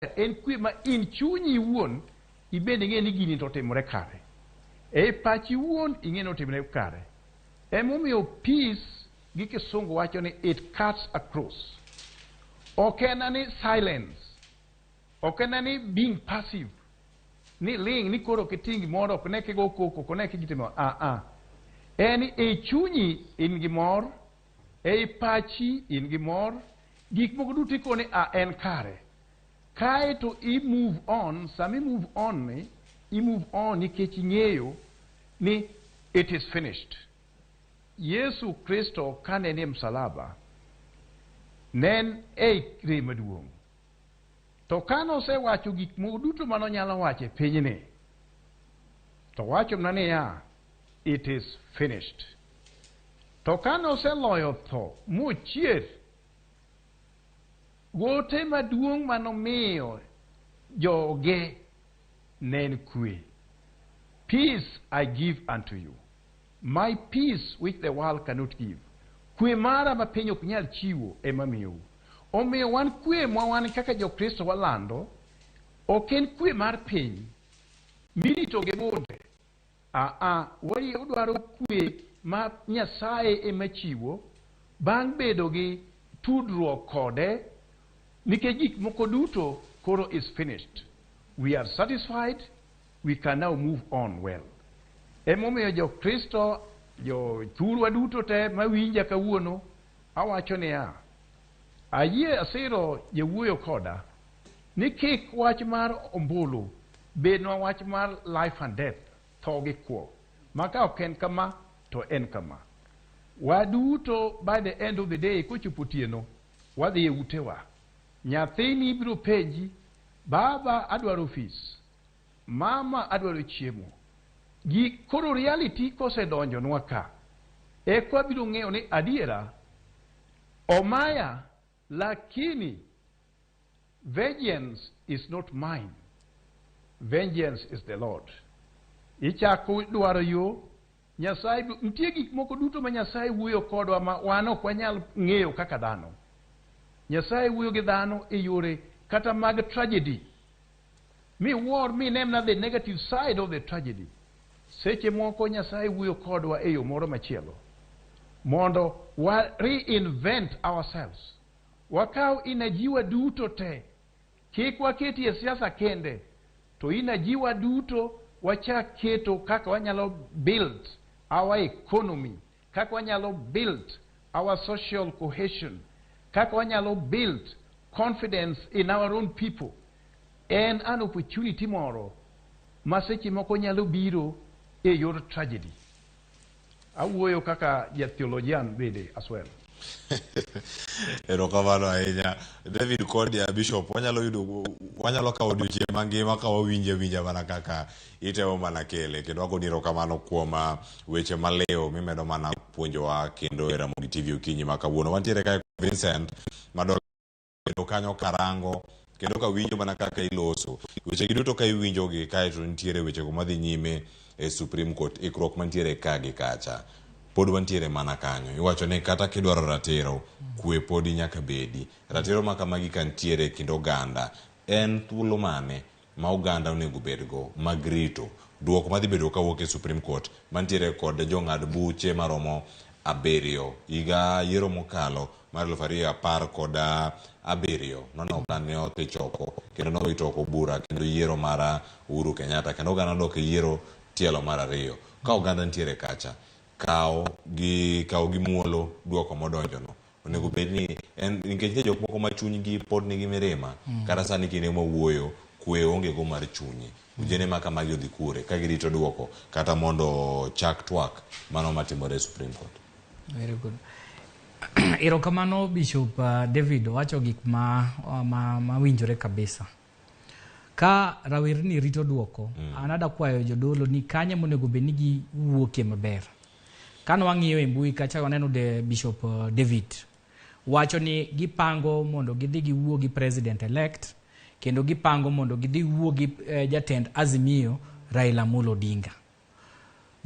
En kwe ma in chunyi iwuon ibende ing'e ni gini to otimore kare. E pachi iwuon ing'e ni otimore kare. Emomiyo peace gi kisungu wacho ni it cuts across. Ok en ni silence. Ok en ni being passive. Ni ling ni koro ok itim gimoro, ok ne kigo koko, ok ne kigitimo. Ah ah. En e chunyi in gi mor, ei pachi in gi mor, gik moko duto ikone a en kare. Kae to i move on, sama i move on ni, i move on nikech ing'eyo ni it is finished. Yesu Kristo kane nie msalaba, ne en ei rem maduong'. To kane osewacho gik moko duto manonyalo wacho e pinyni, to wacho mana niya, it is finished. To kane oseloyo tho mochier, gote maduong' manomiyo joge ne en kwe. Peace I give unto you. My peace which the world cannot give. Kwe mara ma piny ok nyal chiwo ema miyou. Omiyo wan kwe ma wan kaka Jokristo walando, ok en kwe mar piny mirito gi bunde. Aa, wadwaro kwe ma Nyasaye ema chiwo bang' bedo gi tudruok kode nikech gik moko duto koro is finished. We are satisfied, we can now move on well. Emomiyo Jokristo, jothurwa duto te mawinja kawuono, awacho niya, ayie asiro jawuoyo koda ni kik wach mar ombulu bednwa wach mar life and death, tho gi kwo. Ma ka ok en kama, to en kama. Waduto by the end of the day kochopo otieno, wadhi e utewa. Nyathini biro penji, baba adwaro fees, mama adwaro chiemo. Gi koro reality kosedonjonwa ka, eka wabiro ng'eyo ni adiera omaya lakini vengeance is not mine. Vengeance is the Lord. Ichako dwaro yo, Nyasaye nitie gik moko duto ma Nyasaye wuoyo kodwa ma wan ok wanyal ng'eyo kaka dhano. Nyasaye wuoyo gi dhano e yore kata mag tragedy. Mi wuor mi nemna the negative side of the tragedy. Seche moko Nyasaye wuoyo kodwa e yo moro machielo. Mondo wa reinvent ourselves. Wakaw energy wa duto te. Kik waketi e siasa kende. To energy wa duto wachak keto kaka wanyalo build our economy, kaka wanyalo build our social cohesion, kaka wanyalo build confidence in our own people. En an opportunity moro ma seche moko nyalo biro e yor tragedy. Awuoyo kaka ja theologian bende as well. Erokamano ahinya David Kodia Bishop, wanyalo yudo wanyalo kawo odiochieng' mangima ka wawinje winja mana kaka itemo mana kele kendo wagoni erokamano kuom weche maliw mimedo mana puonjowa kendo e Ramogi TV okinyi ma kawuono. Wantiere kae Vincent Madola kendo kanyo karango kendo kawinjo mana kaka iloso wechegi duto ka iwinjogi kaeto nitiere wechego madhi nyime e Supreme Court ikruok mantiere ka gi kacha pod wantiere mana kanyo iwacho ni kata kidwaro ratiro kwe podi nyaka bedi ratiro ma kamagi ka nitiere e kind oganda en thuolo mane ma oganda onego bedgo mag rito duoko madhi bedo kawuok e Supreme Court mantiere kod jong'ad buche maromo 7 higa yiero mokalo mar 2017 nono oganda ne odhi choko kendo nowito oko bura kendo yiero mar Uhuru Kenyatta kendo oganda nodok e yiero tielo mar 2 ka oganda nitiere kacha kaw gi kaw gi muolo duoko modonjono onego bed ni en nikech nitie jok moko ma chunygi pod nigi mirima kata sani kinde mwawuoyo kwe onge go mar chunyi ojende ma kamagi odhi kure ka girito duoko kata mondo chak twak mano matimore e Supreme Court. Very good. Erokamano Bishop David owacho gik ma, ma, ma winjore kabisa. Ka rawerni rito duoko, an ada kwayo jodolo ni kanye monego bed ni giwuokie maber. Kane wang'iyo e mbui kacha waneno de Bishop David wacho ni gipango mondo gidhi giwuo gi president elect kendo gipango mondo gidhi wuo gi jatend Azimio Raila Amolo Odinga.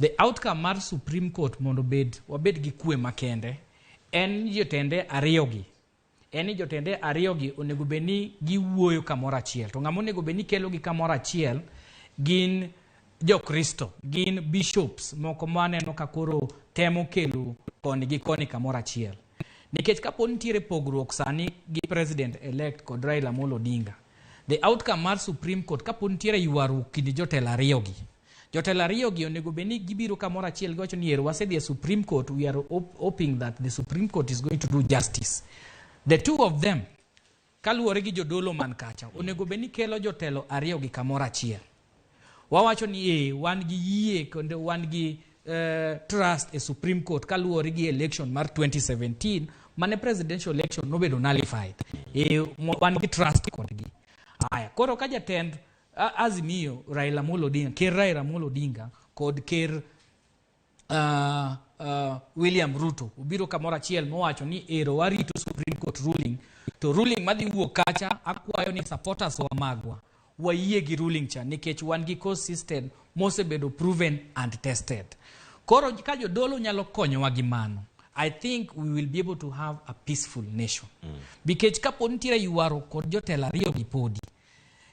The outcome mar Supreme Court mondo bed wabed gi kwe makende en jotende ariyogi. En ni jotende ariyogi onego bed ni giwuoyo kamoro achiel. To ng'ama onego bed ni kelogi kamoro achiel gin jokristo, gin bishops moko maneno ka koro temo kelo koni gi koni kamoro achiel. Nikech kapo nitiere pogruok sani gi president elect kod Raila Amolo Odinga, the outcome mar Supreme Court kapo nitiere ywaruok kind jotelo ariyogi, jotelo ariyogi onego bed ni gibiro kamoro achiel giwacho ni ero wasedhi e Supreme Court, we are hoping that the Supreme Court is going to do justice. The two of them kaluwore gi jodolo man kacha onego bed ni kelo jotelo ariyogi kamoro achiel. Wawacho ni ee wan gi yie kendo wan gi trust e Supreme Court kaluwore gi election mar 2017 mane presidential election nobedo nullified. Wan gi trust kodgi. Aya, koro ka jatend Azimio Raila Amolo Odinga, ker Raila Amolo Odinga kod ker William Ruto obiro kamoro achiel mowacho ni ero warito Supreme Court ruling, to ruling madhi wuok kacha akwayo ni supporters wa magwa wayie gi ruling cha nikech wan gi court system mosebedo proven and tested. Koro ka jodolo nyalo konyowa gi mano, I think we will be able to have a peaceful nation. Nikech kapo nitiere ywaruok kod jotelo ariyo gi podi,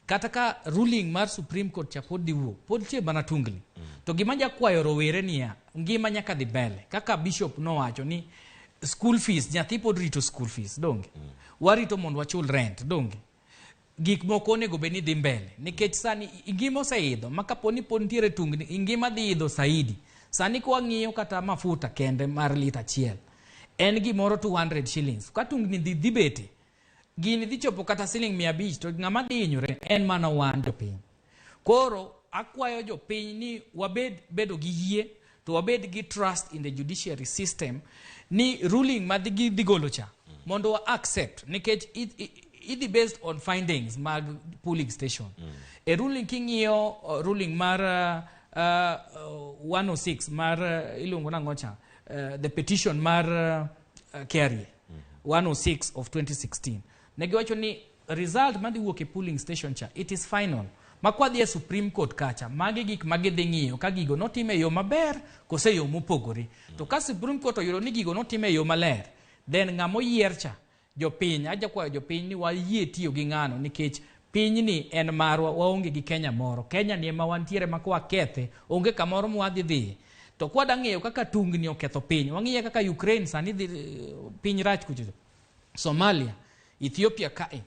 kata ka ruling mar Supreme Court cha pod dhi wuok, pod nitie mana tungni. To gima jakwayo rowere niya, ngima nyaka dhi mbele. Kaka bishop nowacho ni school fees, nyathi pod rito school fees, donge? Warito mondo wachul rent, donge? Gik moko onego bed ni dhi mbele nikech sani ngima oseidho ma kapo ni pod nitiere tungni ngima dhi idho saidi. Sani kwang'iyo kata mafuta kende mar lita achiel en gimoro 200 shillings. Ka tungni dhi bete, gini dhi chopo kata siling 500 to ng'ama dhi hinyore en mana wan jopiny. Koro akwayo jopiny ni wabed bedo gi yie to wabed gi trust in the judiciary system ni ruling ma dhi golo cha mondo wa accept nikech idhi based on findings mag polling station. E ruling king'iyo ruling mar 106 mar iluongo nang'o cha, the petition mar KRA 106 of 2016 ne giwacho ni result madhi wuok e polling station cha it is final. Ma kwadhi e Supreme Court kacha, magi gik ma gidhi ng'iyo ka gigo notim e yo maber kose yo mopogore. To ka Supreme Court oyudo ni gigo notim e yo maler, then ng'ama oyier cha, jopiny, aja kwayo jopiny ni wayie tiyo gi ng'ano nikech pinyni en marwa, waonge gi Kenya moro. Kenya ni ema wantiere ma kwakethe, onge kamoro mwadhi dhiye. To kwada ng'iyo kaka tungni oketho piny, wang'iye kaka Ukraine sani dhi piny rach kucho. Somalia, Ethiopia kae.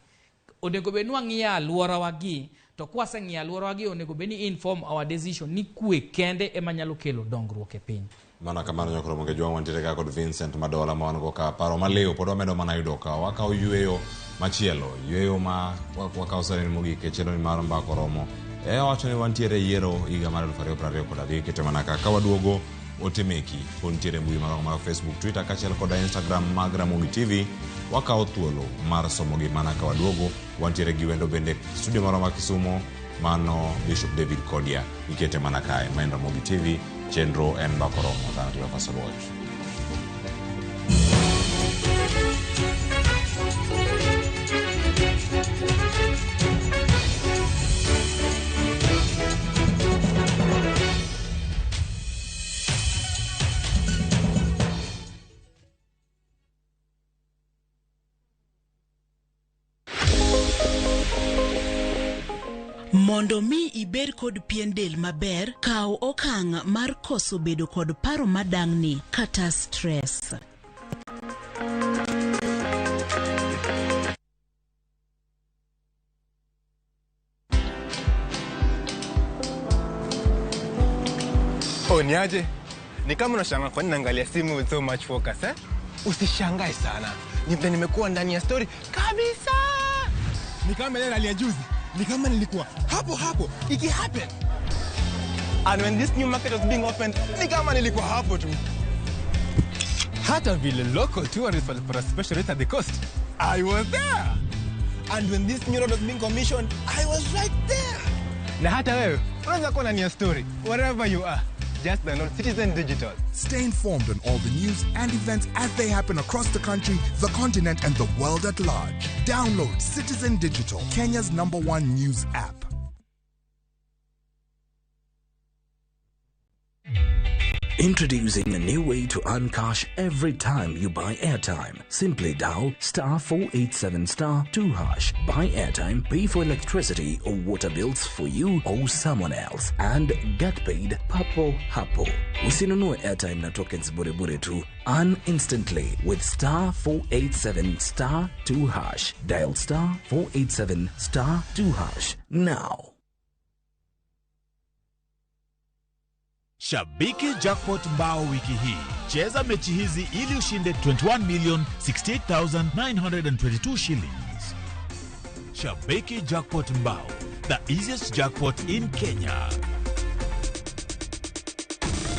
Onego bed ni wang'iyo alworawa gi, to kwaseng'iyo alworawa gi onego bed ni inform our decision ni kwe kende ema nyalo kelo dongruok e piny. Mana kamano nyakoro monge jwang' wantiere ka kod Vincent Madola ma wan go ka paro maliw pod wamedo mana yudo ka wakawo yweyo machielo, yweyo ma wakawo sani mogik e chenro ni mar Mbaka Oromo. Wacho ni wantiere yiero higa mar 2025 kete mana ka waduogo ote meki pod nitiere mbui mar Facebook, Twitter kaachiel kod Instagram mag Ramogi TV. Wakawo thuolo mar somogi mana ka waduogo. Wantiere gi wendo bende studio marwa ma Kisumo, mano Bishop David Kodia ikete mana kae. Ma en Ramogi TV, chenro en Mbaka Oromo. Dhano tiyo Pasaboj. Mondo mi ibed kod pien del maber, kaw okang' mar koso bedo kod paro madang'ni kata stress. Oh, niaje? Ni kama unashangaa kwa nini naangalia simu with so much focus, eh? Usishangae sana. Ni vile nimekuwa ndani ya story kabisa. Ni kama ile rally ya juzi. Ni kama nilikuwa hapo hapo iki happen. And when this new market was being opened, ni kama nilikuwa hapo tu. Hata vile local tourists walipata special rate at the coast, I was there. And when this new road was being commissioned, I was right there. Na hata wewe unaweza kuwa ndani ya story wherever you are. Just download Citizen Digital. Stay informed on all the news and events as they happen across the country, the continent, and the world at large. Download Citizen Digital, Kenya's #1 news app. Introducing a new way to earn cash every time you buy airtime. Simply dial star 487 star 2 hash. Buy airtime, pay for electricity or water bills for you or someone else, and get paid papo hapo. Usinunue airtime na tokens bure bure tu. Earn instantly with star 487 star 2 hash. Dial star 487 star 2 hash now. Shabiki Jackpot Mbao wiki hii. Cheza mechi hizi ili ushinde 21,068,922 shillings. Shabiki Jackpot Mbao, the easiest jackpot in Kenya.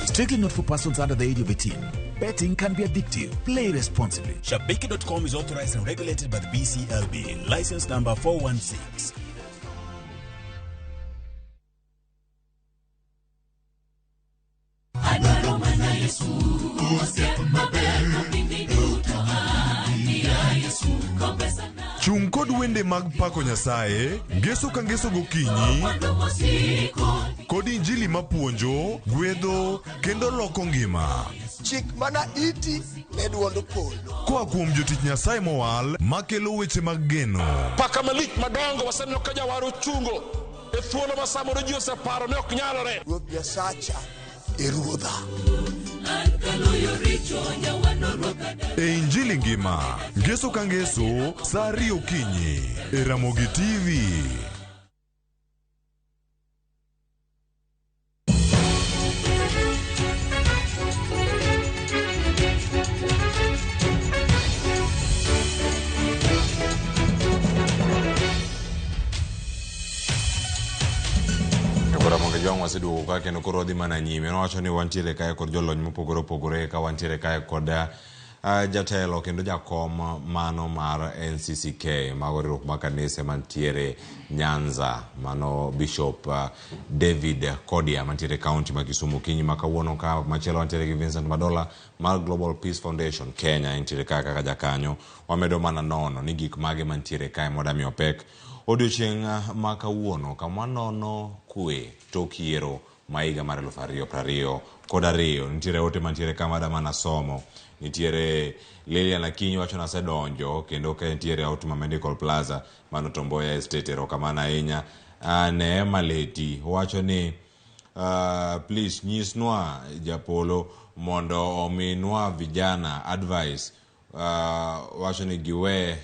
Strictly not for persons under the age of 18. Betting can be addictive. Play responsibly. Shabiki.com is authorized and regulated by the BCLB. License number 416. Chung kod wende mag pako Nyasaye, ngeso ka ngeso gokinyi, kod injili mapuonjo, gwedho kendo loko ngima. Chik mana iti ne duond polo. Koa kuom jotich Nyasaye mowal makelo weche mag geno. Paka malich madongo waseneno ka jawar ochungo e thuolo ma samoro ji oseparo ni ok nyalore. Ruoth Nyasacha e ruodha. E injili ngima, ngeso ka ngeso, saa 2 okinyi, e Ramogi TV. Jong waseduogo ka kendo koro wadhi mana nyime. Nowacho ni wantiere kae kod jolony mopogore opogore ka wantiere kae kod jatelo kendo jakom mano mar NCCK mago riwruok mar kanise mantiere Nyanza, mano Bishop David Kodia mantiere kaunti ma Kisumu. Okinyi ma kawuono ka machielo wantiere gi Vincent Madola mar Global Peace Foundation Kenya entiere kae kaka jakanyo. Wamedo mana nono ni gik mage mantiere kae modamiyo pek odiochieng' ma kawuono kama nono kwe tok yiero ma higa mar 2022. Nitiere ote mantiere kama adwa somo. Nitiere Lilian Akinyi wacho nasedonjo kendo ka nitiere Outma Medical Plaza mano Tomboya Estate, erokamano ahinya. Neema Leti wacho ni please nyisnwa Japolo mondo ominwa vijana advice. Wacho ni giwe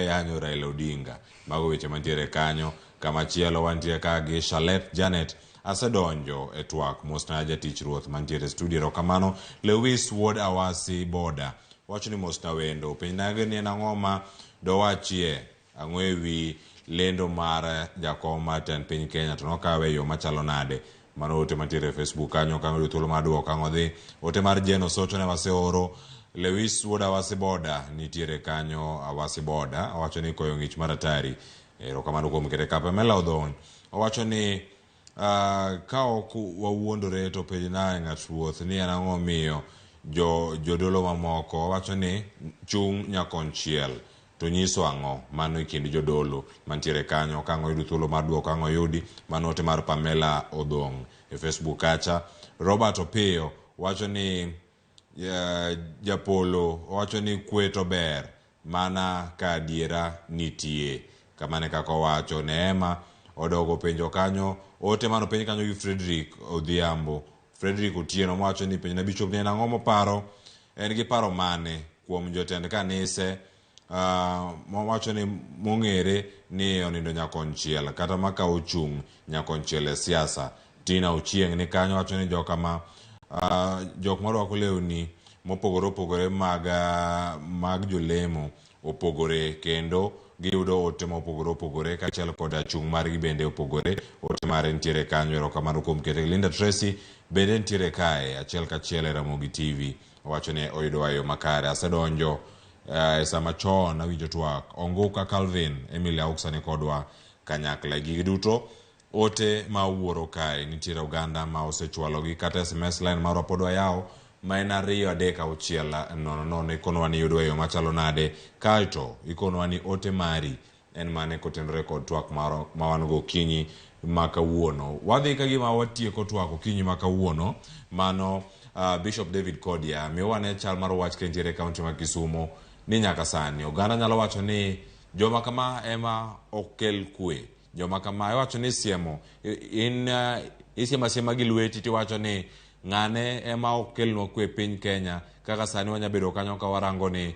yanyo Raila Odinga. Mago weche mantiere kanyo. Kamachielo wantiere ka gi Charlotte Janet asedonjo e twak mosna jatich ruoth mantiere studio, erokamano. Lewis Ward Awasi Boda wacho ni mosna wendo penj ni en ang'o ma dowachie ang'o ewi lendo mar jakom mar tend piny Kenya to nokawe e yo machalo nade. Mano ote mantiere e Facebook kanyo ka yudo thuolo mar duoko ang' odhi. Ote mar Jeno Socho ne waseoro. Lewis Wuod Awasi Boda nitiere kanyo, Awasi Boda owacho ni koyo ng'ich mar atari, erokamano kuom kete ka. Pamela Odhon owacho ni ka ok wawuondore to penjna ng'at ruoth ni en ang'o miyo jodolo mamoko owacho ni chung' nyakonchiel to nyiso ang'o mano e kind jodolo mantiere kanyo. Ka ang' oyudo thuolo mar duoko ang' oyudi. Mano ote mar Pamela Odhong e Facebook kacha. Robert Opiyo wacho ni Japolo wacho ni kwe to ber mana ka adiera nitie. Kamano e kaka owacho. Neema odogo penjo kanyo, ote mano penj kanyo gi Frederick Odhiambo. Frederick Otieno mowacho ni penjna Bishop ni en ang'o moparo, en gi paro mane kuom jotend kanise mowacho ni mong'ere ni onindo nyakonchiel kata maka ochung' nyakonchiel e siasa. Tina Ochieng' ni kanyo wacho ni joka ma jok marwako lewni mopogore opogore mag jolemo opogore kendo giyudo ote mopogore opogore kaachiel koda chung' margi bende opogore. Ote mare nitiere kanyo, erokamano kuom kete. Linda Tracy bende nitiere kae achiel kachiel e Ramogi TV owacho ni oyudowa e yo makare. Asedonjo e sama chon awinjo twak. Onguka Calvin Emily Auksa ni kodwa kanyakla. Gigi duto ote ma wuoro kae nitiere oganda ma osechwalogi kata SMS line marwa pod wayawo ma en 2 3 6 0 0. Ikonwa ni yudo e yo machalo nade, kaeto ikonwa ni ote mari en mane kotenore kod twak ma wan go okinyi ma kawuono. Wadhi ka gima watieko twak okinyi ma kawuono. Mano Bishop David Kodia, miwa ane chal mar wach ka intiere e kaunti ma Kisumo ni nyaka sani oganda nyalo wacho ni joma kama ema ok kel kwe. Joma kama iwacho ni siemo in isiemo asiema gi lweti tiwacho ni ng'ane ema ok kelnwa kwe e piny Kenya kaka sani wanya bedo kanyo ka warango ni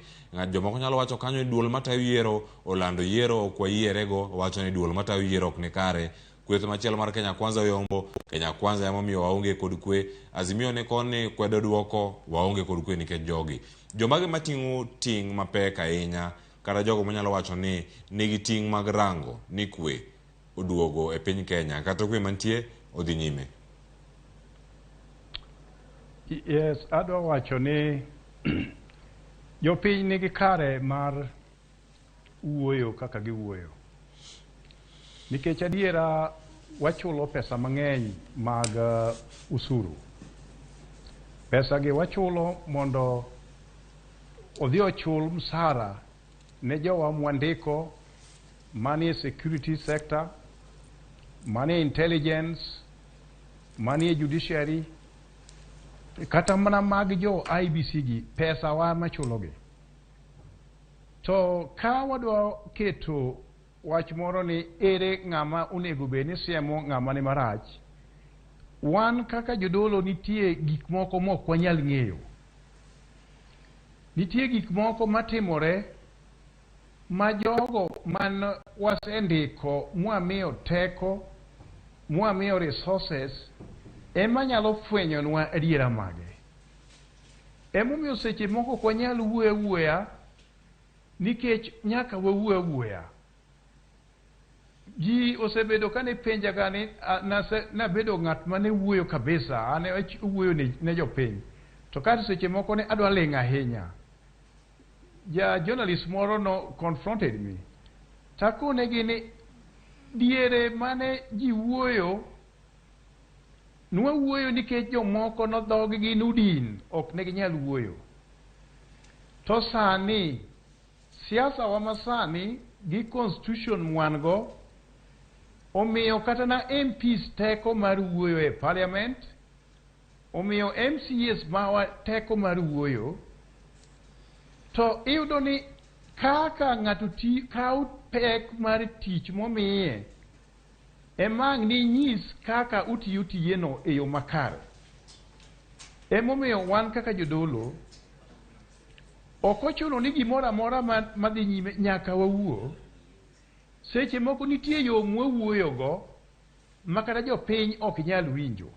jomoko nyalo wacho kanyo ni duol matayo yiero olando yiero ok wayierego wacho ni duol matayo yiero ok ni kare. Kweth machielo mar Kenya Kwanza oyombo, Kenya Kwanza ema omiyo waonge kod kwe, Azimio ni koni kwedo duoko, waonge kod kwe nikech jogi. Jomage mating'o ting' mapek ahinya kata jogo manyalo wacho ni nigi ting' mag rango ni kwe oduogo e piny Kenya kata kwe mantie odhi nyime? Yes, adwa wacho ni jopiny nigi kare mar wuoyo kaka giwuoyo. Nikech adiera wachulo pesa mang'eny mag usuru. Pesa gi wachulo mondo odhi ochul msara ne jowa mwandiko manie security sector, manie intelligence, manie judiciary, kata mana mag jo IBC gi, pesa wa machulogi. To ka wadwa keto wach moro ni ere ng'ama onego bed ni siemo ng'ama ni marach, wan kaka jodolo nitie gik moko mok wanyal ng'eyo. Nitie gik moko matimore ma jogo man wasendiko mwamiyo teko, mwamiyo resources, ema nyalo fwenyonwa adiera mage. Emomiyo seche moko ok wanyal wuoyo awuoya nikech nyaka wawuo awuoya. Ji osebedo kane penjaga ni nabedo ng'at mane wuoyo kabisa, ane wuoyo ne jopiny. To kata seche moko ne adwa ling' ahinya. Ja journalist moro no confronted me. Takonegi ni diere mane ji wuoyo, nwawuoyo nikech jomoko no dhoggi nodin, ok ne ginyal wuoyo. To sani, siasa wa masani gi constitution mwan go, omiyo kata na MPs teko mar wuoyo e parliament, omiyo MCAs mawa teko mar wuoyo, to iyudo ni kaka ng'ato kawo pek mar tich momiye, ema ang' ninyis kaka utiyo tijeno e yo makare. Emomiyo wan kaka jodolo, ok ochuno ni gimoro amora madhi nyime nyaka wawuo. Seche moko nitie yo mwawuoyogo ma kata jopiny ok nyal winjo,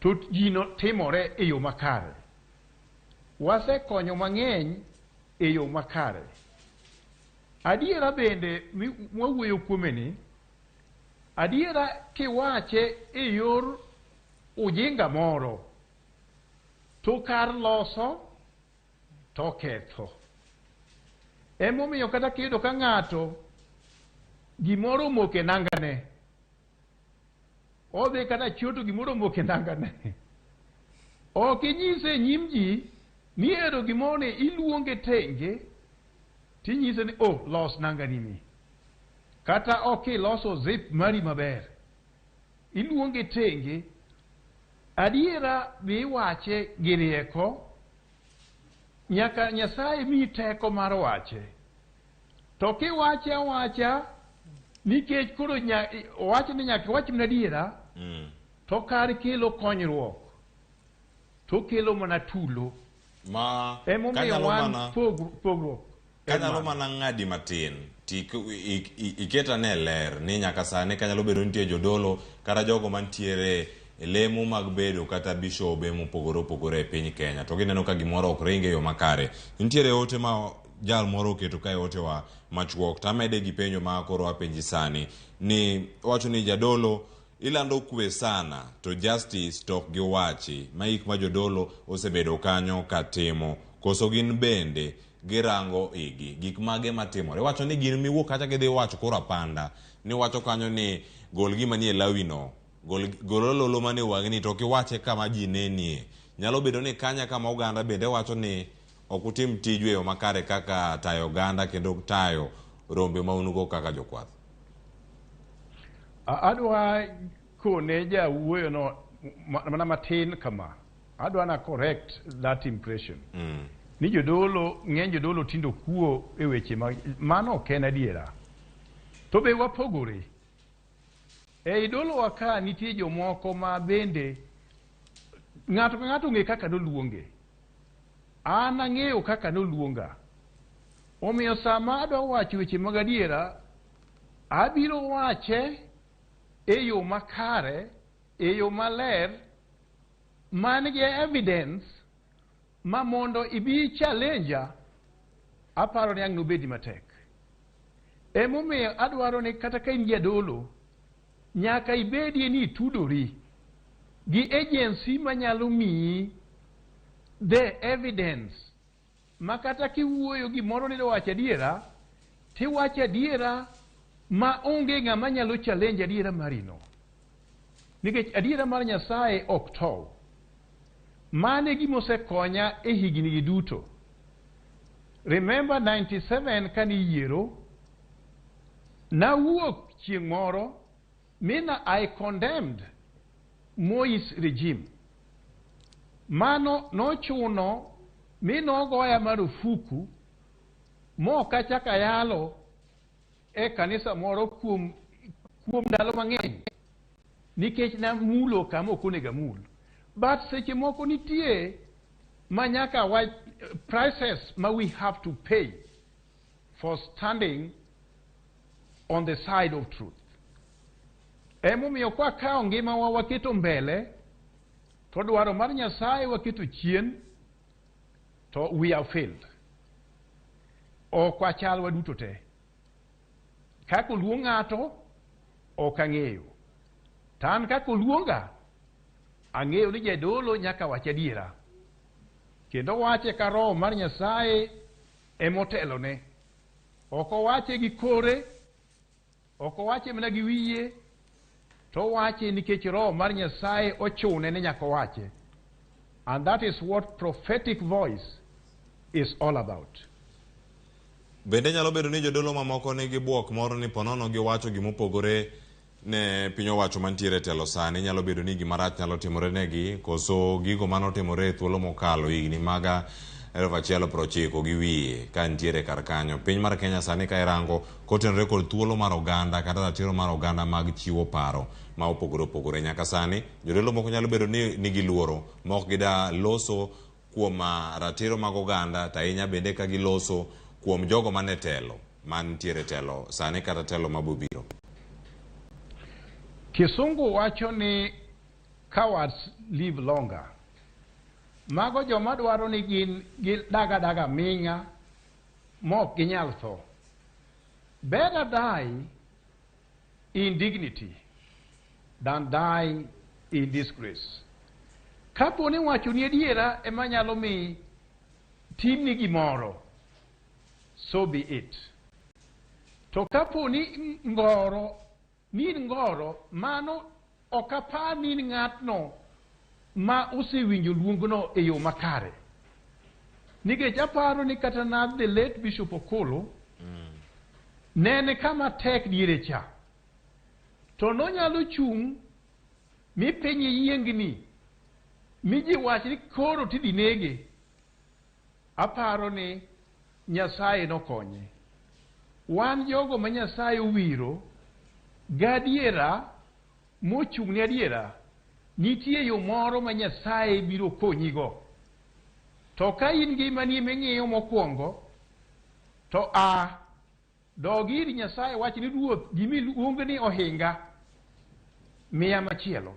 to gino timore e yo makare. Wasekonyo mang'eny e yo makare. Adiera bende mwawuoyo kuome ni, adiera kiwache e yor ujinga moro, to kar loso to ketho. Emomiyo kata kiyudo ka ng'ato gimoro omoko e nangane, odhi kata chioto gimoro omoko e nangane, ok inyise e nyim ji ni ero gimoro ni, iluonge tenge tinyise ni oh, los nangani ni. Kata ok iloso zip mari maber, iluonge tenge. Adiera be iwache gi rieko, nyaka Nyasaye miyi teko mar wache. To kiwache awacha nikech koro owach ni nyaka iwach mana adiera, to kar kelo konyruok to kelo mana tulo. Ma Emomiyo wan pogruok. Kanyalo mana ng'adi matin, iketa ne ler ni nyaka sani kanyalo bedo nitie jodolo kata jogo mantiere e lemo mag bedo kata bishobe mopogore opogore e piny Kenya, to gineno ka gimoro ok ringe e yo makare. Nitiere ote ma jal moro oketo kae, otewa machuok, to amede gi penjo ma koro apenji sani ni wacho ni jadolo ilando kwe sana to justice to ok giwachi ma ik ma jodolo osebedo kanyo katimo, koso gin bende girango igi gik mage matimore. Iwacho ni gin miwuok kacha gidhi wacho koro apanda ni wacho kanyo ni gol gima nie lawino, gol ololo manie wang'ni to ok iwache kama ji nenie. Nyalo bedo ni kanya kama oganda bende wacho ni ok utim tiju e yo makare kaka tayo oganda kendo tayo rombe ma un go kaka jokwath. Adwa kone jawuoyono mana matin kama. Adwa na correct that impression. Ni jodolo, ng'eny jodolo tindo kuo e weche mag mano ok en adiera. To be wapogore. Ei dolowa ka nitie jomoko ma bende ng'ato ka ng'ato ong'e kaka noluonge. An ang'eyo kaka noluonga. Omiyo sama adwa wacho weche mag adiera, abiro wache e yo makare, e yo maler, man gi evidence ma mondo ibi challenge aparo ni ang' nobedi matek. Emomiyo adwaro ni kata ka in jadolo, nyaka ibedie ni itudori gi agency manyalo miyi the evidence ma kata kiwuoyo gimoro ni wacho adiera, tiwacho adiera ma onge ng'ama nyalo challenge adiera marino. Nikech adiera mar Nyasaye ok tow. Mano e gima osekonya e higni gi duto. Remember 97 kane iyiero, nawuok chieng' moro mina I condemned Moi's regime. Mano nochuno mi nogoya marufuku mok achako ayalo e kanisa moro kuom ndalo mang'eny nikech namulo kama ok onego amul. But seche moko nitie ma nyaka wach prices ma we have to pay for standing on the side of truth. Emomiyo kwakawo ngimawa waketo mbele, to dwaro mar Nyasaye waketo chien, to we have failed. Ok wachal waduto te. Kaka oluong ng'ato, ok ang'eyo. To an kaka oluonga, ang'eyo ni jadolo nyaka wach adiera. Kendo wache ka roho mar Nyasaye emotelone. Ok owache gi kore, ok owache mana gi wiye, to owache nikech roho mar Nyasaye ochune ni nyaka owache. And that is what prophetic voice is all about. Bende nyalo bedo ni jodolo mamoko nigi buok moro ni ponono giwacho gimopogore ne piny owacho mantiere e telo sani, nyalo bedo ni gima rach nyalo timore negi, koso gigo manotimore e thuolo mokalo higni maga 1990 gi wiye ka nitiere kar kanyo. Piny mar Kenya sani ka irango kotenore kod thuolo mar oganda kata ratiro mar oganda mag chiwo paro ma opogore opogore. Nyaka sani jodolo moko nyalo bedo ni nigi luoro ma ok gida loso kuom ratiro mag oganda, to ahinya bende ka giloso kuom jogo mane telo mantiere telo sani kata telo mabobiro. Kisungu wacho ni cowards live longer. Mago joma dwaro ni gin gidag adaga ming'a mok ginyal tho. Better die in dignity than die in disgrace. Kapo ni wacho ni adiera ema nyalo mi timni gimoro, so be it. To kapo ni ngoro, ni in ngoro, mano ok apar ni in ng'atno ma osewinjo luongno e yo makare. Nikech aparo ni kata na the late Bishop Okolo, ne en kama tek diere cha. To nonyalo chung' mi piny yiengni, mi ji wach ni koro tidhi nege. Aparo ni Nyasaye nokonye. Wan jogo ma Nyasaye owiro gadiera mochung' ne adiera, nitie yo moro ma Nyasaye biro konyigo. To ka in ngimani ming'iyo mokwongo, to a dog ir Nyasaye wach ni Ruoth gimiluongo ni ohinga, miya machielo.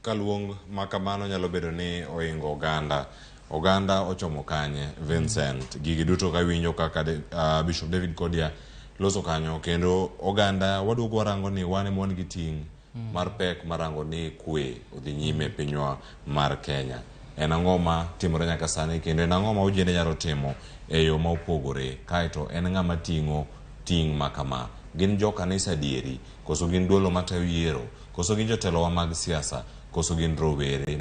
Ka luong ma kamano nyalo bedo ni ohingo oganda. Oganda ochomo kanye, Vincent? Gigi duto ka winjo kaka Bishop David Kodia loso kanyo, kendo oganda waduogo warango ni wan ema wan gi ting' mar pek marango ni kwe odhi nyime e pinywa mar Kenya. En ang'o ma timore nyaka sani kendo en ang'o ma ojende nyalo timo e yo ma opogore? Kaeto en ng'ama ting'o ting' ma kama? Gin jo kanisa adieri? Koso gin duolo matayo yiero? Koso gin jotelowa mag siasa? Koso gin rowere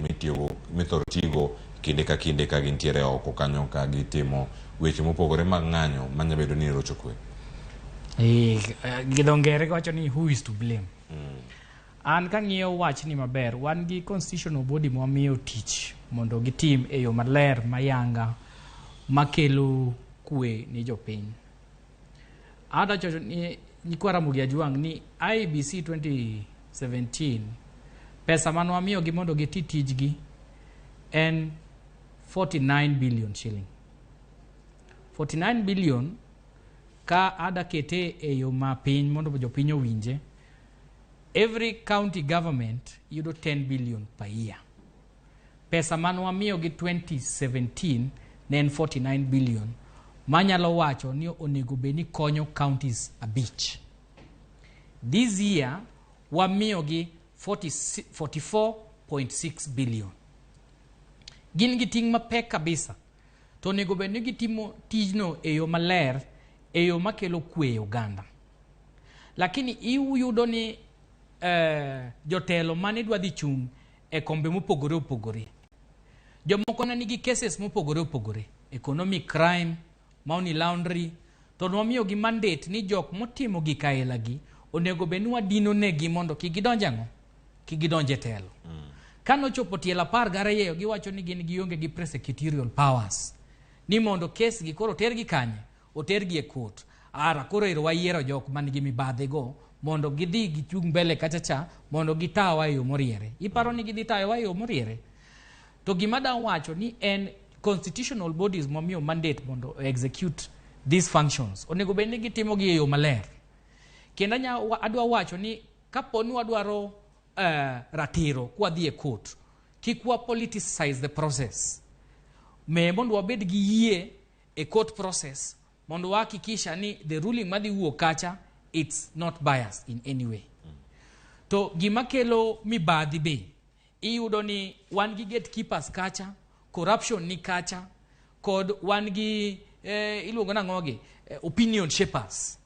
mithoro tigo kinde ka kinde ka gintiere oko kanyo ka gitimo weche mopogore mag ng'anyo manya bedo ni rocho kwe? Gi dho ngere wacho ni who is to blame. An kang'iyo wachni maber, wan gi constitutional body mwamiyo tich mondo gitim e yo maler mayanga makelo kwe ni jopiny. Adawacho ni nyikwa Ramogi Ajwang' ni IEBC 2017 pesa mane wamiyogi mondo giti tijgi en 49 billion shilling. 49 billion ka ada kete e yo mapiny mondo jopiny owinje, every county government yudo 10 billion per year. Pesa mane wamiyogi 2017 ne en 49 billion manyalo wacho ni onego bed ni konyo counties 5. This year wamiyogi 44.6 billion. Gin gi ting' mapek kabisa. To onego bed ni gitimo tijno e yo maler, e yo makelo kwe e oganda. Lakini iyudo ni jotelo mane dwa dhi chung' e kombe mopogore opogore. Jomoko ne nigi cases mopogore opogore, economic crime, money laundry, to nwamiyogi mandate ni jok motimo gik aila gi onego bed ni wadino negi mondo kik gidonj ang'o? Kik gidonj e telo. Kanochopo tielo 12 giwacho ni gin gionge gi prosecutorial powers. Ni mondo kes gi koro otergi kanye? Otergi e court. Ara koro ero wayiero jok man gi mibadhi go mondo gidhi gichung' mbele kacha cha mondo gitawa e yo moriere. Iparo ni gidhi tayowa e yo moriere? To gima da wacho ni en constitutional bodies momiyo mandate mondo execute these functions. Onego bed ni gitimo gi e yo maler. Kendo adwa wacho ni kapo ni wadwaro ratiro kwadhi e court, kik wa politicize the process. Me mondo wabed gi yie e court process mondo wahakikisha ni the ruling madhi wuok kacha it's not biased in any way. To gima kelo mibadhi be iyudo ni wan gi gatekeepers kacha, corruption ni kacha, kod wan gi iluongo nang'o gi opinion shapers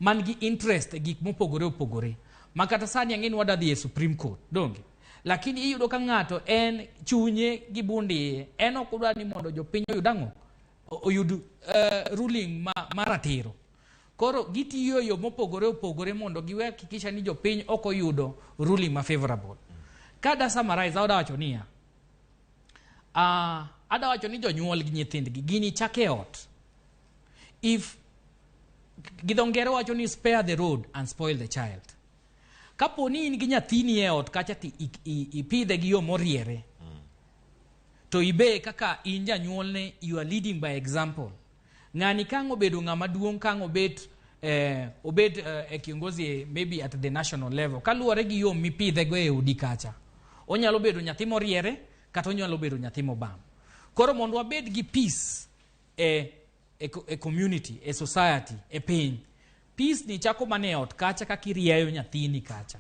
man gi interest e gik mopogore opogore. Ma kata sani ang'e ni wadwa dhi e Supreme Court, donge? Lakini iyudo ka ng'ato en chunye gi bund iye, en ok odwa ni mondo jopiny oyud ang'o? Oyud ruling ma ratiro. Koro gitiyo e yo mopogore opogore mondo giwe hakikisha ni jopiny ok oyudo ruling ma favorable. Kada summarize, ada wacho niya, ada wacho ni jonyuol gi nyithindgi gini chake e ot. If gi dho ngere wacho ni spare the rod and spoil the child. Kapo ni in gi nyathini e ot kacha ti ipidhe gi yo moriere, to ibe kaka in janyuolne you are leading by example. Ng'ani kang' obedo ng'ama duong', kang' obet obed e kiongozi maybe at the national level, kaluwore gi yo mipidhe go e odi kacha, onyalo bedo nyathi moriere kata onyalo bedo nyathi mobam. Koro mondo wabed gi peace e community, e society, e piny, peace ni chako mana e ot kacha kaka irieyo nyathini kacha.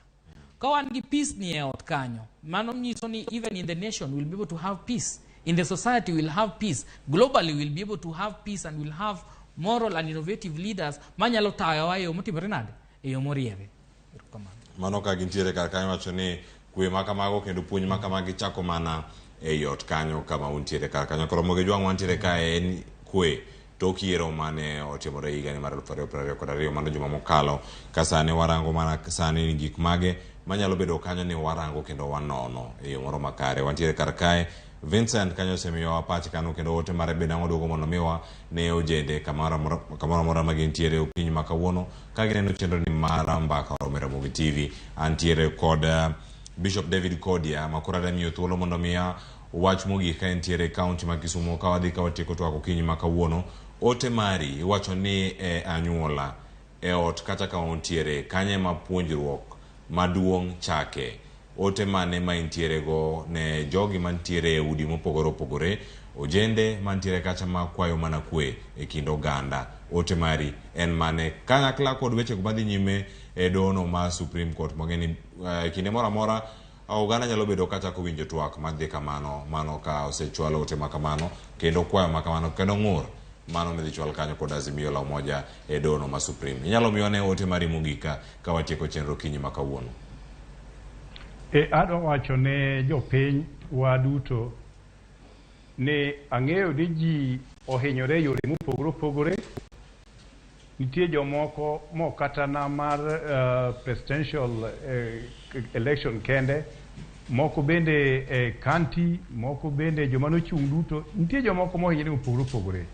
Ka wan gi peace ni e ot kanyo, mano nyiso ni even in the nation we'll be able to have peace. In the society we'll have peace. Globally we'll be able to have peace and we'll have moral and innovative leaders manyalo tayowa e yo motimore nade? E yo moriere. Erokamano. Mano ka gintiere kar kanyo wacho ni kwe ma kamago kendo puonj ma kamagi chako mana ei ot kanyo kama untiere kar kanyo. Koro Ramogi Jwang' wantiere kae en kwe tok yiero mane otimore higani mar 2022 mano juma mokalo. Ka sani warango mana sani ni gik mage manyalo bedo kanyo ni warango kendo wanono e yo moro makare. Wantiere kar kae Vincent kanyo osemiyowa pache kanyo kendo ote mare bende ang' oduogo mondo miwa ne ojende kamoro amora ma gintiere okinyi ma kawuono ka gineno chenro ni mar Mbaka Oromo e Ramogi TV. Antiere kod Bishop David Kodia ma koro adwa miyo thuolo mondo miya wach mogik ka entiere e kaunti ma Kisumu ka wadhi ka watieko twak okinyi ma kawuono. Ote mari iwacho ni e anyuola e ot kata ka untiere kanye ma puonjruok maduong' chake. Ote mane ma intiere go ne jogi mantiere e udi mopogore opogore, ojende mantiere kacha ma kwayo mana kwe e kind oganda. Ote mari en mane kanyakla kod weche madhi nyime e dono mar Supreme Court mwang'e ni kinde moro amora oganda nyalo bedo kachako winjo twak madhi kamano, mano ka osechwalo ote makamano kendo kwayo makamano kendo ng'ur mano midhi chwal kanyo kod Azimio la Umoja e dono ma Supreme. Inyalo miwa ne ote mari mogik ka watieko chenro kinyi ma kawuono. Adwa wacho ne jopiny waduto ni ang'eyo ni ji ohinyore e yore mopogore opogore. Nitie jomoko mok kata na mar presidential election kende, moko bende e county, moko bende joma nochung' duto, nitie jomoko mohinyre mopogore opogore.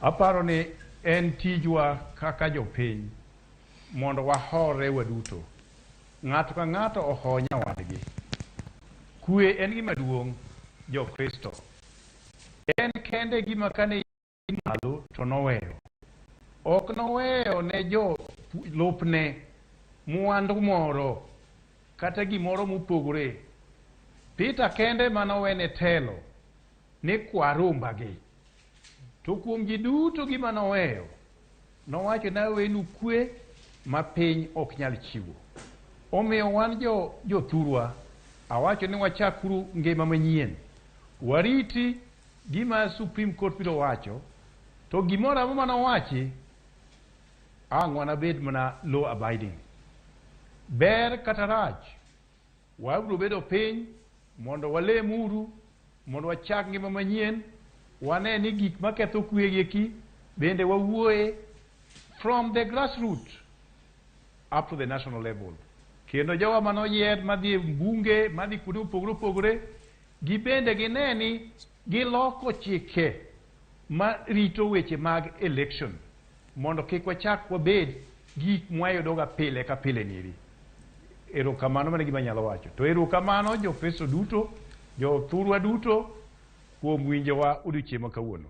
Aparo ni en tijwa kaka jopiny mondo wahore waduto. Ng'ato ka ng'ato oho nyawadgi. Kwe en gima duong' jo-Kristo. En kende gima kane malo to noweyo. Ok noweyo ne jo lupne mwandu moro kata gimoro mopogore. Peter kende manowene telo ni kwa rombagi. To kuom ji duto gima noweyo, nowacho ni awenu kwe ma piny ok nyal chiwo. Omiyo wan jo jothurwa, awacho ni wachakuru ngima manyien. Wariti gima Supreme Court biro wacho, to gimoro amora manowachi, ang' wanabed mana law abiding. Ber kata rach, wabiro bedo piny mondo walemuru, mondo wachak ngima manyien, wane ni gik maketho kwe gi eki bende wawuoye from the grassroots up to the national level. Kendo jowa manoyier madhi e bunge, madhi kuonde mopogore opogore, gibende gine ni giloko chike marito weche mag election mondo kik wachak wabed gik mwayudoga pile ka pile nieri. Erokamano, mano e gima anyalo wacho. To erokamano jo-Kristo duto, jothurwa duto kuom winjowa odiochieng' ma kawuono.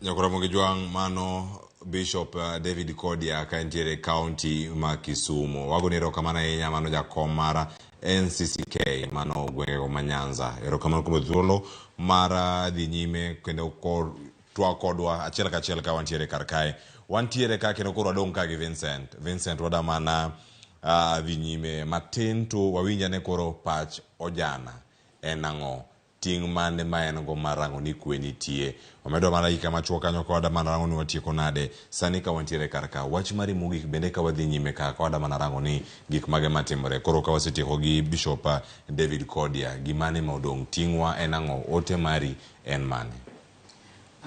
Nyakwar Jwang', mano Bishop David Kodia ka entiere e kaunti ma Kisumu. Wagoni erokamano ahinya, mano jakom mar NCCK mano gwengego ma Nyanza. Erokamano kuom thuolo mar dhi nyime kendo twak kodwa achiel kachiel ka wantiere kar kae. Wantiere ka kendo koro wadong' ka gi Vincent. Vincent wada mana dhi nyime matin to wawinj ane koro pach ojana en ang'o? Ting' mane ma en go mar rango ni kwe nitie? Wamedwa mana dakika machuok kanyo ka wada mana rango ni watieko nade sani ka wantiere kar ka. Wach mari mogik bende ka wadhi nyime ka ka wada mana rango ni gik mage matimore. Koro ka wasetieko gi Bishop David Kodia, gimane ma odong'? Ting'wa en ang'o? Ote mari en mane?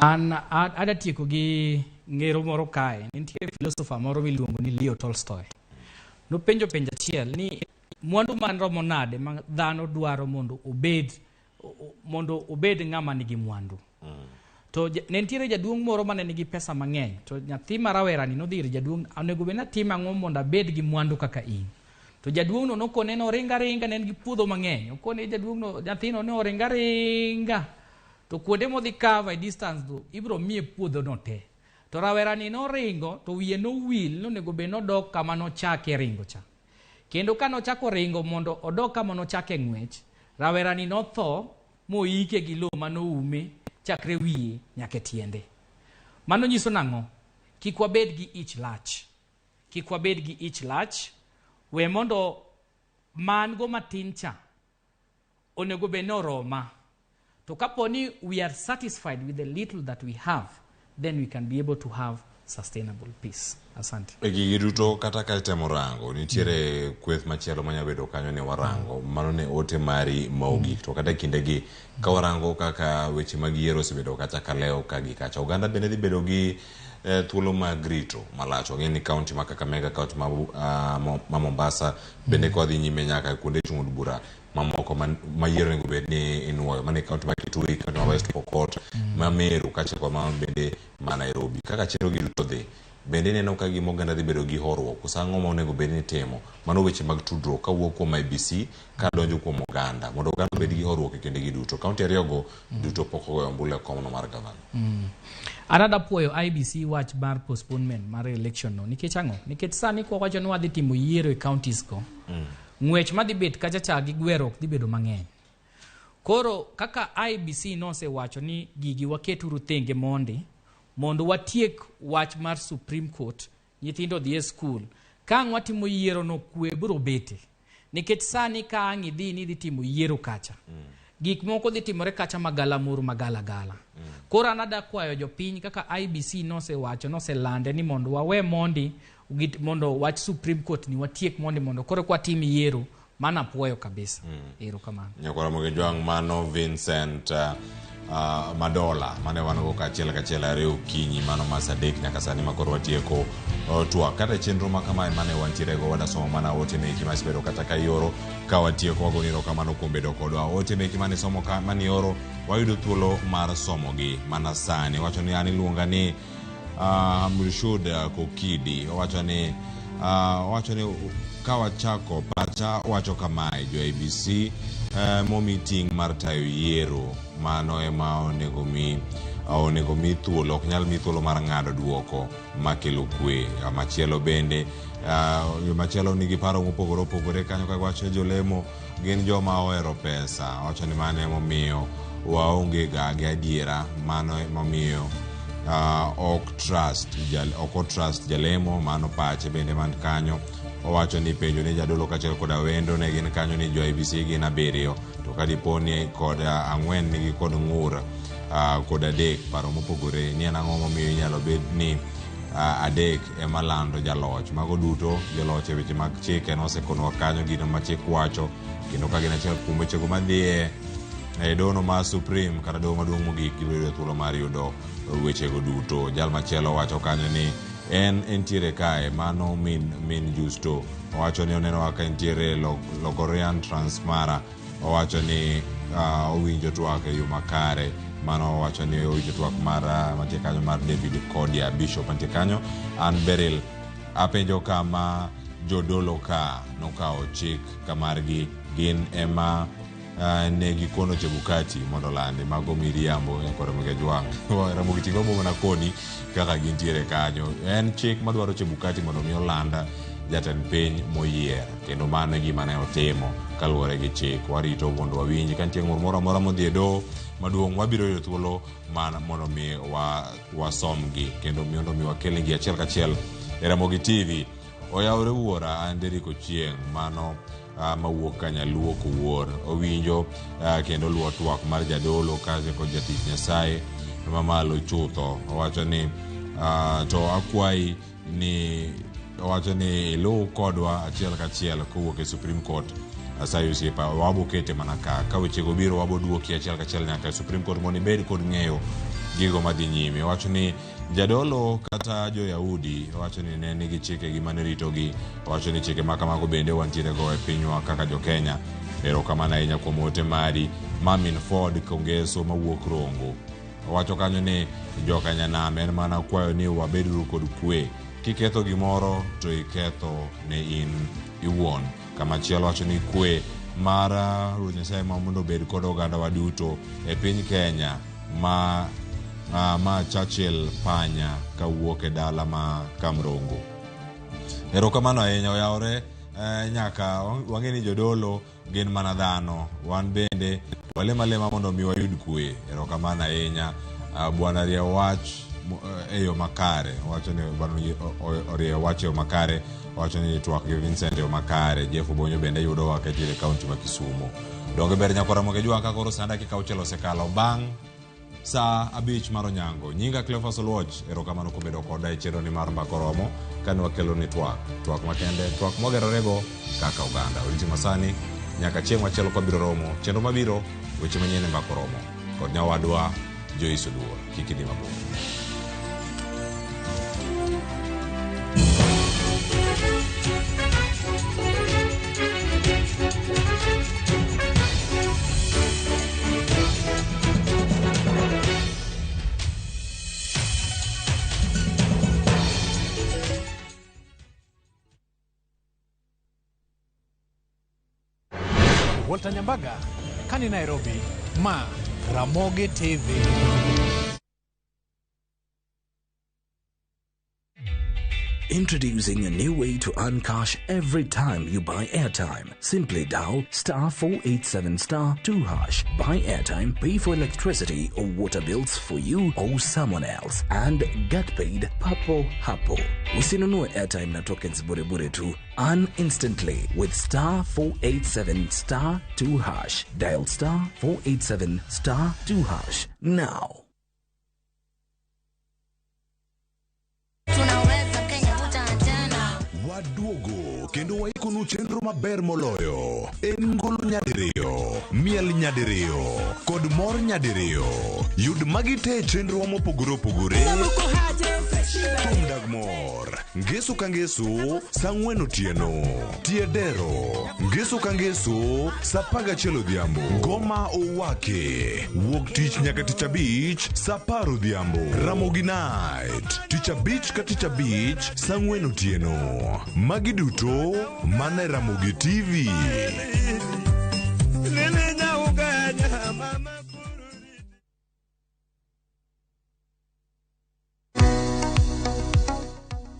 An ada tieko gi ngero moro kae. Nitie philosopher moro miluongo ni Leo Tolstoy. Nopenjo penjo achiel ni mwandu man romo nade ma dhano dwaro mondo obed ng'ama nigi mwandu. To ne nitiere jaduong' moro mane nigi pesa mang'eny, to nyathi ma rawerani nodhi ir jaduong', onego bed ni atim ang'o mondo abed gi mwandu kaka in? To jaduong' no nokone ni oring aringa, ne en gi puodho mang'eny. Okone jaduong' no, nyathino ni oring aringa. To kuonde modhi cover e distance go, ibiro miye puodho no te. To rawerani noringo, to wiye nowil, nonego bed nodok kama nochake ringo cha. Kendo ka nochako ringo mondo odok kama nochake ng'wech, rawerani notho moike gi lowo manoume chakre wiye nyaka e tiende. Mano nyiso nang'o? Kik wabed gi ich lach. Kik wabed gi ich lach, we mondo man go matin cha onego bed ni oroma. To kapo ni we are satisfied with the little that we have, then we can be able to have sustainable peace. Asante. E gigi duto kata ka itemo rango, nitiere kweth machielo manyalo bedo kanyo ni warango. Mano ne ote mari ma ogik. To kata e kindegi, ka warango kaka weche mag yiero osebedo kacha ka lewo ka gi kacha, oganda bende dhi bedo gi thuolo mag rito malach. Wang'eyo ni kaunti ma Kakamega, kaunti ma Mombasa, bende ka wadhi nyime nyaka kuonde chung' od bura mamoko ma yiero onego bed ni inuoyo, mano e kaunti ma Kitui, kaunti ma West Pokot, ma Meru, kaachiel kod mano bende ma Nairobi. Kaka chenro gi duto dhi, bende ineno ka gima oganda dhi bedo gi horuok, koso ang'o ma onego bed ni itimo? Mano weche mag tudruok kawuok kuom IEBC ka donjo kuom oganda, mondo oganda obed gi horuok e kinde gi duto. Kaunti ariyogo duto pok ogoyo ombulu e komno mar gavana. An ada puoyo IEBC wach mar postponement mar election no. Nikech ang'o? Nikech sani kwa wacho ni wadhi timo yiero e counties go, ng'wech madhi bet kacha cha gi gweruok dhi bedo mang'eny. Koro kaka IEBC nosewacho ni gigi waketuru thenge mondi mondo watiek wach mar Supreme Court, nyithindo dhi e skul. Ka ang' watimo yiero no, kwe biro bete. Nikech sani ka ang' idhi ni idhi timo yiero kacha, gik moko dhi timore kacha magalamoro magalagala. Koro an ada kwayo jopiny kaka IEBC nosewacho, noselande ni mondo wawe mondi mondo wach Supreme Court ni watiek mondi mondo koro kwa tim yiero, mano apuoyo kabisa. Erokamano. Nyakwar Ramogi Jwang', mano Vincent Madola mane wan go kaachiel kachiel are okinyi mano ma saa 3 nyaka sani makoro watieko twak kata chenro ma kamae mane wantiere go wadasomo mana ote meki masebedo kata ka ioro ka watieko wagoni erokamano kuom bedo kodwa. Ote meki mane somo ka mane ioro wayudo thuolo mar somogi mana sani. Wacho ni an iluonga ni Murshid Kokidi. Owacho ni ka wachako pacha wacho kamae jo ABC momi ting' mar tayo yiero mano ema onego mi thuolo ok nyal mi thuolo mar ng'ado duoko makelo kwe. Machielo bende machielo nigi paro mopogore opogore kanyo ka wacho ni jolemo gin joma ohero pesa. Wacho ni mano emomiyo waonge ga gi adiera, mano emomiyo ok trust jalemo. Mano pache bende man kanyo. Owacho ni penjo ni jadolo kaachiel koda wendo ne gin kanyo ni jo IEBC gin 7 to ka dipo ni kod 4 nigi kod ng'ur kod 3 paro mopogore ni en ang'o momiyo inyalo bed ni 3 ema lando jaloch. Mago duto joloch e weche mag chike nosekonwa kanyo gino ma chik wacho kendo ka gin achiel kuom wechego madhi e dono mar Supreme kata doho maduong' mogik gibiro yudo thuolo mar yudo wechego duto. Jal machielo wacho kanyo ni en entiere kae mano min Justo. Owacho ni oneno ka entiere Lokorian Transmara. Owacho ni owinjo twak e yo makare. Mano owacho ni owinjo twak mar mantie kanyo mar David Kodia Bishop mantie kanyo. An Beryl apenjo kama jodolo ka nokawo chik kamargi gin ema ne gikono Chebukati mondo olandi mago miriambo kod Ramogi Jwang'. Ramogi ting'o mana koni kaka gintiere kanyo. En chik madwaro Chebukati mondo mi olanda jatend piny moyier kendo mano e gima ne otimo kaluwore gi chik. Warito mondo wawinj ka nitie ng'ur moro amora modhi e doho maduong' wabiro yudo thuolo mondo mi wasomgi kendo mondo mi wakelnegi achiel kachiel e Ramogi TV. Oyawre wuora an Derrick Ochieng' mano mawuok ka Nyaluo Kowuor. Owinjo kendo luwo twak mar jadolo kaachiel kod jatich Nyasaye mamalo chutho. Owacho ni to akwayi ni owacho ni iluw kodwa achiel kachiel kowuok e Supreme Court. Asayi osiepa wabo kete mana ka wechego biro wabo duoki achiel kachiel nyaka e Supreme Court mondo ibed kod ng'eyo gigo madhi nyime. Owacho ni jadolo kata jo-Yahudi owacho ni ne nigi chikegi mane ritogi. Owacho ni chike ma kamago bende wantiere go e pinywa kaka jo-Kenya. Erokamano ahinya kuom ote mari. Mamin Ford Kongeso mawuok Rongo owacho kanyo ni jokanyanam en mana kwayo ni wabeduru kod kwe. Kiketho gimoro to iketho ne in iwuon. Kamachielo wacho ni kwe mar Ruoth Nyasaye ma mondo obed kod oganda wa duto e piny Kenya ma Churchill Panya kawuok e dala ma Kamrongo. Erokamano ahinya oyawre nyaka wang'e ni jodolo gin mana dhano, wan bende walem alema mondo mi wayud kwe. Erokamano ahinya bwana rie wach e yo makare. Owacho ni bwana orie wach e yo makare. Owacho ni twak gi Vincent e yo makare. Jeff Obonyo bende yudowa ka entiere e kaunti ma Kisumu. Donge ber nyakwa Ramogi Jwang' ka koro saa dakika 6 osekalo bang' saa 5 mar onyango. Nyinga Cleophas Oluoch, erokamano kuom bedo koda e chenro ni mar Mbaka Oromo kane wakelo ni twak makende, twak mwagerorego kaka oganda. Odiochieng' masani nyaka chieng' machielo kwabiro romo, chenro mabiro weche manyien e Mbaka Oromo kod nyawadwa Joyce Oduor. Kik idhi mabor. Walter Nyambaga, kani Nairobi, ma Ramogi TV. Introducing a new way to earn cash every time you buy airtime. Simply dial *487*2#. Buy airtime, pay for electricity or water bills for you or someone else, and get paid papo hapo. Usinunue airtime na tokens bure bure tu. Earn instantly with *487*2#. Dial *487*2# now. Waduogo kendo waikonu chenro maber moloyo. En ngolo nyadiriyo, miel nyadiriyo, kod mor nyadiriyo. Yud magi te e chenrowa mopogore opogore. Thum dag mor. Ngeso ka ngeso, saa ang'wen otieno. Tie dero. Ngeso ka ngeso, saa apar gachiel odhiambo. Ngoma owake. Wuok tich nyaka tich abich, saa apar odhiambo. Ramogi Night. Tich abich ka tich abich, saa ang'wen otieno. Magi duto mana e Ramogi TV.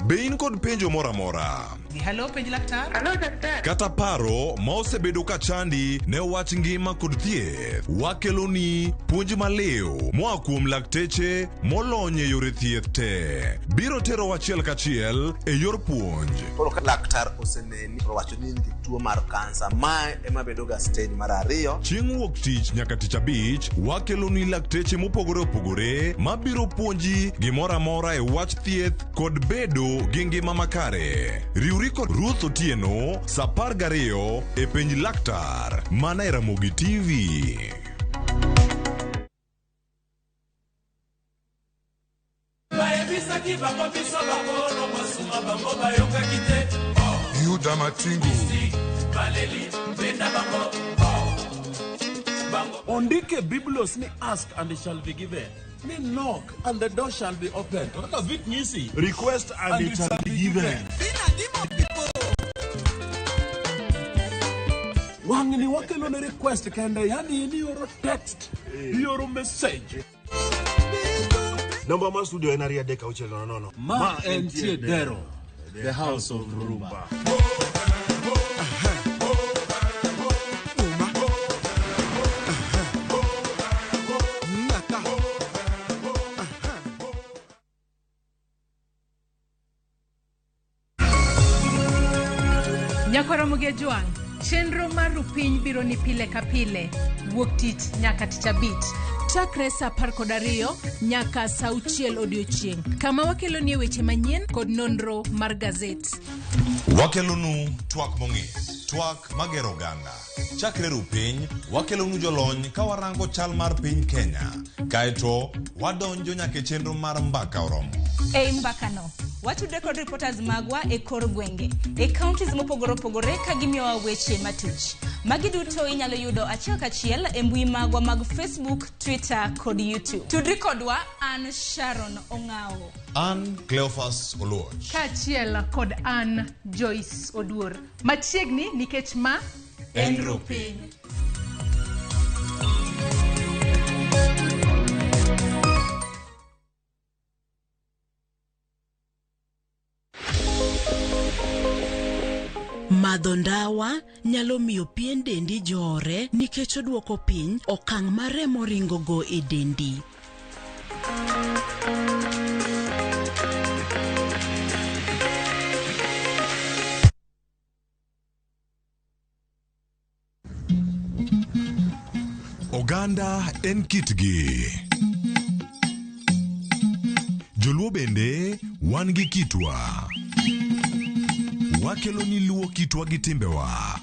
Be in kod penjo moro amora? Hello, penj laktar. Hello, daktari. Kata paro ma osebedo ka chandi ne wach ngima kod thieth, wakeloni puonj maliw moa kuom lakteche molony e yore thieth te. Biro terowa achiel kachiel e yor puonj. Koro ka laktar oseneni to owacho ni in gi tuo mar kansa, mae ema bedo ga stage mar ariyo. Chieng' wuok tich nyaka tich abich, wakeloni lakteche mopogore opogore mabiro puonji gimoro amora e wach thieth kod bedo gi ngima makare. Riwri kod Ruth Otieno sa 12 e penj laktar mana e Ramogi TV. Bayebisaki bango biso bakolo masuma bango bayokaki te. Yuda Matingu. Baleli benda bango. Ondike Biblos ni ask and it shall be given. Ni knock and the door shall be opened. Kaka vik nyisi. Request and it shall be given. Wang'ni wakelo ne request kende, yani in ioro text, ioro message. Namba mar studio en 23600. Ma entie Dero, the house of Rumba. Nyakwara Mugejwang', chenro mar Rupiny biro ni pile ka pile, wuok tich nyaka tich abich. Chakre saa 12 nyaka saa 6 odiochieng', kama wakelonie weche manyien kod nonro mar gazet. Wakelonu twak mong'ith, twak magero oganda. Chakre rupiny, wakelonu jolony ka warango chal mar piny Kenya. Kaeto, wadonjo nyaka e chenro mar mbaka oromo. Ei mbakano, watudre kod reporters magwa e kor gwenge, e counties mopogore opogore ka gimiyowa weche matuch. Magi duto inyalo yudo achiel kachiel e mbui magwa mag Facebook, Twitter kod YouTube. Tudri kodwa an Sharon Ong'awo. An Cleophas Oluoch. Kaachiel kod an Joyce Oduor. Machiegni nikech ma En Rupiny. Madho ndawa nyalo miyo pien dendi jore nikech oduoko piny okang' ma remo ringogo e dendi. Oganda en kitgi. Joluo bende wan gi kitwa. Wakelo ni luo kitwa gi timbewa.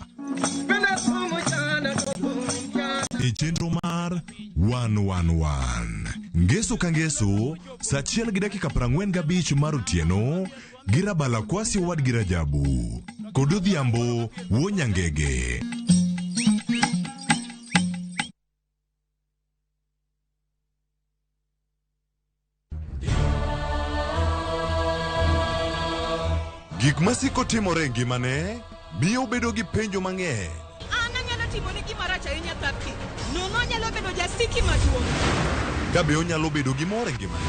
E chenro mar 111. Ngeso ka ngeso, saa 1:45 mar otieno, gi Rabala Kwasi owadgi Rajabu. Kod Odhiambo wuo Nyangege. Gik masiko timore e ngimane miyo obedo gi penjo mang'eny. An anyalo timoni gima rach ahinya Thapki. Nono anyalo bedo jasiki maduong'. Ka be onyalo bedo gi mor e ngimane.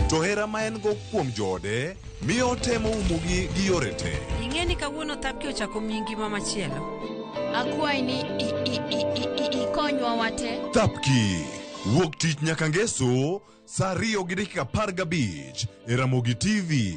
To hera ma en go kuom joode miyo otemo umogi gi yore te. Ing'e ni kawuono Thapki ochako miyi ngima machielo. Akwayi ni ikonywa wate. Thapki, wuok tich nyaka ngeso, saa 2:15 e Ramogi TV.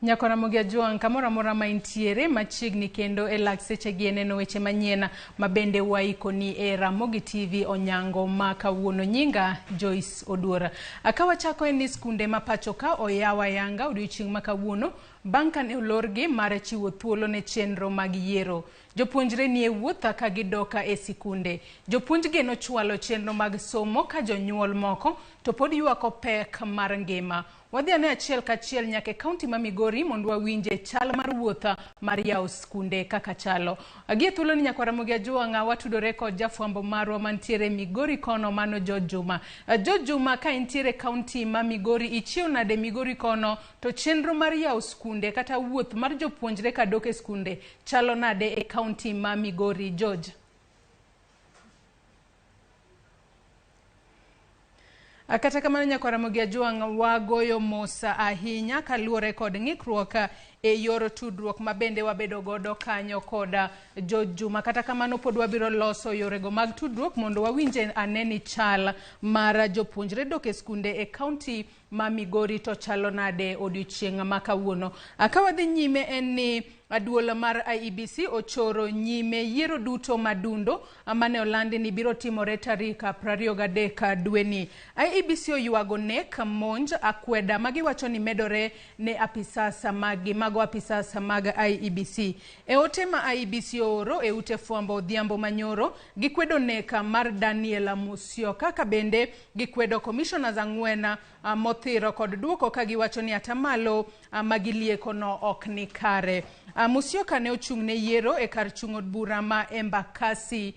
Nyako Ramogi Ajwang', kamoro amora ma intiere machiegni kendo e lak sechegi e neno weche manyien ma bende waikoni e Ramogi TV Onyango ma kawuono. Nyinga Joyce Oduor. Ka wachako en ni skunde ma pacho ka oyaw ayanga odiochieng' ma kawuono bang' kane olorgi mar chiwo thuolo ne chenro mag yiero. Jopuonjre nie wuoth ka gidok e sikunde. Jopuonj geno chwalo chenro mag somo ka jonyuol moko to pod ywako pek mar ngima. Wadhi ane achiel kachiel nyaka e kaunti ma Migori mondo wawinje chal mar wuoth mar yawo skunde kaka chalo. Gie thuolo ni nyakwa Ramogi Ajwang' watudore kod jafwambo marwa mantiere Migori kono mano George Juma. George Juma, ka intiere kaunti ma Migori, ichiew nade Migori kono to chenro mar yawo skunde kata wuoth mar jopuonjre kadok e skunde chalo nade e kaunti ma Migori, George? Kata kamano nyakwa Ramogi Ajwang' wagoyo mos ahinya kaluwore kod ng'ikruok e yor tudruok ma bende wabedo godo kanyo kod George Juma. Kata kamano pod wabiro loso yorego mag tudruok mondo wawinje ane ni chal mar jopuonjre dok e skunde e kaunti ma Migori to chalo nade odiochieng' ma kawuono. Ka wadhi nyime en ni duol mar IEBC ochoro nyime yiero duto madundo mane olandi ni biro timore tarik 23 dweni. IEBC oywago nek, monj, akweda magiwacho ni medore ne apisasa maggi, mago apisasa mag IEBC. E ote ma IEBC ooro e ute fwambo odhiambo manyoro, gikwedo nek mar Daniel Musyoka ka bende gikwedo commissioners 4 mothiro kod duoko ka giwacho ni atamalo magilieko no ok ni kare. Musyoka ne ochung' ne yiero e kar chung' od bura ma Embakasi,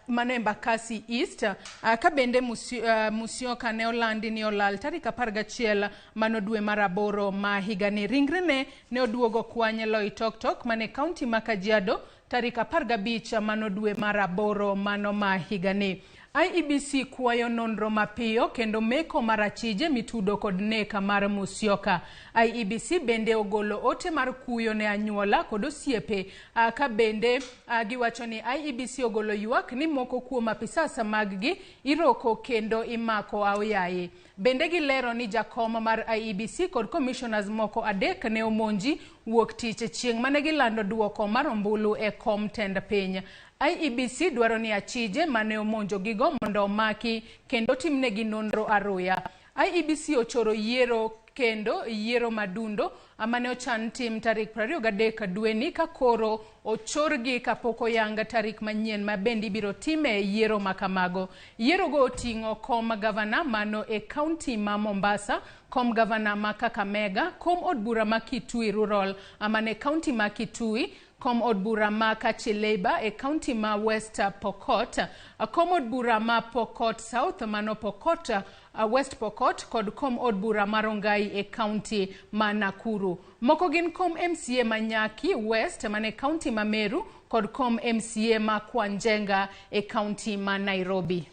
mano Embakasi East, ka bende Musyoka ne olandi ni olal tarik 11 mano dwe mar 8 ma higani. Ringrene ne oduogo kwany Loitoktok mane kaunti ma Kajiado tarik 15 mano dwe mar 8 mano ma higani. IEBC kwayo nonro mapiyo kendo meko mar achije mitudo kod nek mar Musyoka. IEBC bende ogolo ote mar kuyo ne anyuola kod osiepe, ka bende giwacho ni IEBC ogolo ywak ni moko kuom apisasa maggi iroko kendo imako aoyaye. Bende gilero ni jakom mar IEBC kod commissioners moko 3 ne omonji wuok tich chieng' mane gilando duoko mar ombulu e kom tend piny. IEBC dwaro ni achije mane omonjo gigo mondo omaki kendo timnegi nonro aruya. IEBC ochoro yiero kendo yiero madundo mane ochan tim tarik 23 dweni ka koro ochorgi kapok oyang tarik manyien ma bende ibiro time yiero makamago. Yiero go oting'o kom gavana mano e kaunti ma Mombasa, kom gavana ma Kakamega, kom od bura ma Kitui Rural mane kaunti ma Kitui, kom od bura ma Kachileba e kaunti ma West Pokot, kom od bura ma Pokot South mano Pokot West Pokot kod kom od bura ma Rongai e kaunti ma Nakuru. Moko gin kom MCA ma Nyaki West mane kaunti ma Meru kod kom MCA ma Kwanjenga e kaunti ma Nairobi.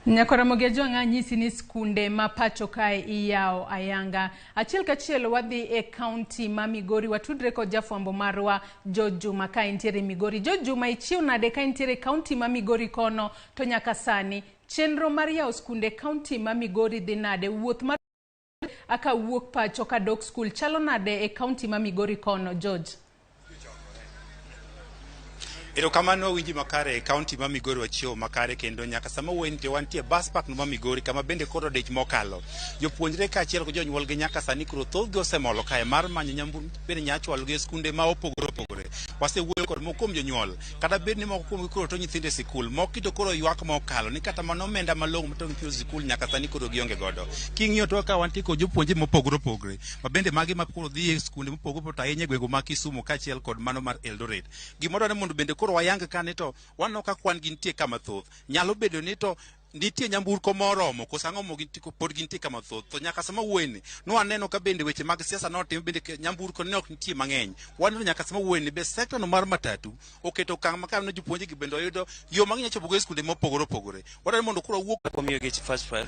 Nyakwa Ramogi Ajwang' anyisi ni skunde ma pacho kae iyawo ayanga. Achiel kachiel wadhi e kaunti ma Migori watudre kod jafwambo marwa George Juma ka intiere Migori. George Juma, ichiew nade ka intiere kaunti ma Migori kono to nyaka sani chenro mar yawo skunde kaunti ma Migori dhi nade? Wuoth mar aka wuok pacho kadok skul chalo nade e kaunti ma Migori kono, George? Erokamano winji makare e kaunti ma Migori wachiewo makare kendo nyaka sama wuoyeni wantie bus park no ma Migori kama bende koro dich mokalo. Jopuonjre kaachiel kod jonyuolgi nyaka sani koro thothgi osemolo kae mar manyo nyamburko bende nya chwalogi e skunde ma opogore opogore. Wasewuoyo kod moko kuom jonyuol kata bed ni moko kuomgi koro to nyithindo e sikul moko to koro ywak mokalo ni kata mana omenda malong'o ma to nyithindo e sikul nyaka sani koro gionge godo. King'iyo to ka wantie kod jopuonje mopogore opogore ma bende magi ma koro dhi e skunde mopogore opogore ahinya e gwenge ma Kisumu kaachiel kod mano mar Eldoret. Gimoro ni mondo bende koro wayang ka ni to waneno ka kwan gi nitie kama thoth. Nyalo bedo ni to Nitie nyamburko moromo koso ang'o mo gintie pod gintie kama thoth to nyaka sama wuoyeni nwaneno ka bende weche mag siasa notim bende nyamburko ne ok nitie mang'eny. Waneno nyaka sama wuoyeni be sekta no mar matatu oketo okang' makare ne jopuonje gi bende oyudo yo ma ginyalo chopogo e skunde mopogore opogore. Wadwaro ni mondo koro wawuo Omiyo gech first priority.